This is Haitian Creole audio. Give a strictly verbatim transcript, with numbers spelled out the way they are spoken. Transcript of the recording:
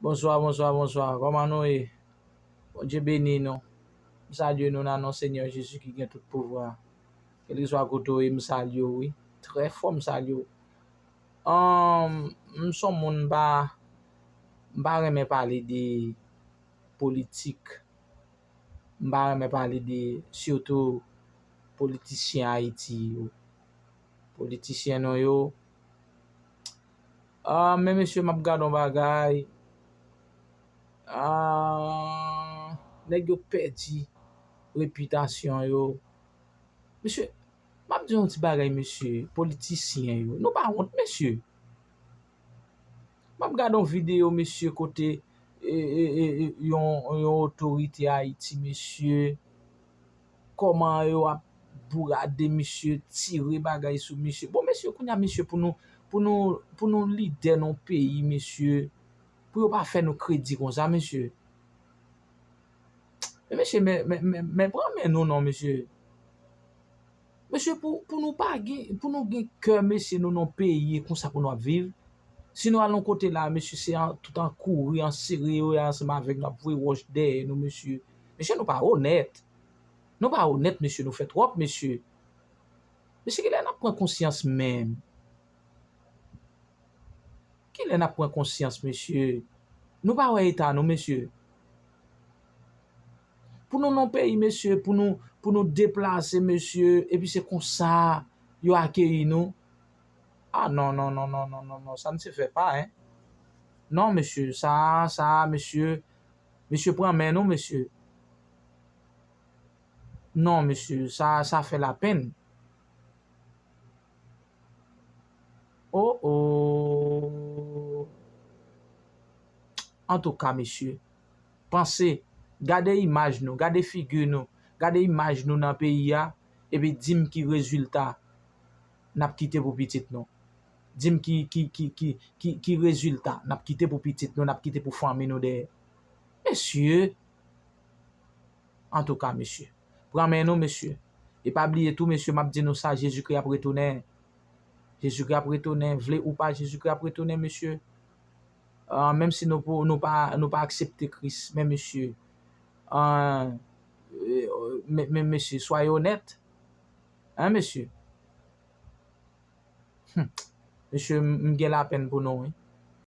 Bonswa, bonswa, bonswa. Kòman nou ye? Bondye beni nou. M salye nou nan non Senyè Jezi ki gen tout pouvwa. Kèlkeswa kote w ye, m salye w, wi. Trè fò, m salye w. Ahn, m se yon moun m pa, m pa renmen pale de politik. M pa renmen pale de, sitou politisyen Ayiti yo. Politisyen nou yo. Ah, men mesye, m ap gade yon bagay. Ah, nèg yo pèdi repitasyon yo. Mesye, m ap di yon ti bagay, mesye, politisyen yo. Nou pa wont, mesye. M ap gade yon videyo, mesye, kote e, e, e, e, yon, yon otorite Ayiti, mesye, kòman yo ap bourade misye, tire bagay sou misye. Bon, mesye, kounye a, mesye, pou nou, pou nou, pou nou lidè nan yon peyi, mesye, pou yo pa fè nou kredi konsa, mesye. Men, mesye, men, men, men, men pran men nou non, mesye. Mesye, pou, pou nou pa gen, pou nou gen kè, mesye, nou nan peyi, e konsa pou nou ap viv. Si nou al yon kote la, mesye, se an, tout an kouri, an sere yo, e ansanm avèk nou ap voye wòch dèyè nou, mesye. Mesye, nou pa onèt. Nou pa onèt, mesye, nou fè twòp, mesye. Mesye, kilè n ap pran konsyans menm? Kilè n ap pran konsyans, mesye? Nou pa wè eta nou, mesye. Pou nou nan peyi, mesye, pou nou, pou nou deplase, mesye, epi se konsa yo akeyi nou. Ah, non, non, non, non, non, non, non, ça ne se fait pas, hein. Non, mesye, sa, sa, mesye, mesye, pran men nou, mesye. Non, mesye, sa, sa fè lapenn. Oh, oh. Antouka, mesye, panse, gade imaj nou, gade figi nou, gade imaj nou nan peyi a, epi di m ki rezilta n ap kite pou pitit nou. Di m ki, ki, ki, ki, ki, ki rezilta n ap kite pou pitit nou, n ap kite pou fanmi nou dèyè. Mesye, Antouka, mesye, pran men nou, mesye. E pa bliye tou, mesye, m ap di nou sa, Jezikri ap retounen. Jezikri ap retounen, vle ou pa, Jezikri ap retounen, mesye. Ah, menm si nou, pou, nou pa, nou pa aksepte Kris, men mesye, ah, e, men, men mesye, swaye onèt. Hein, mesye? Hmm. Mesye, m, m gen lapenn pou nou, wi.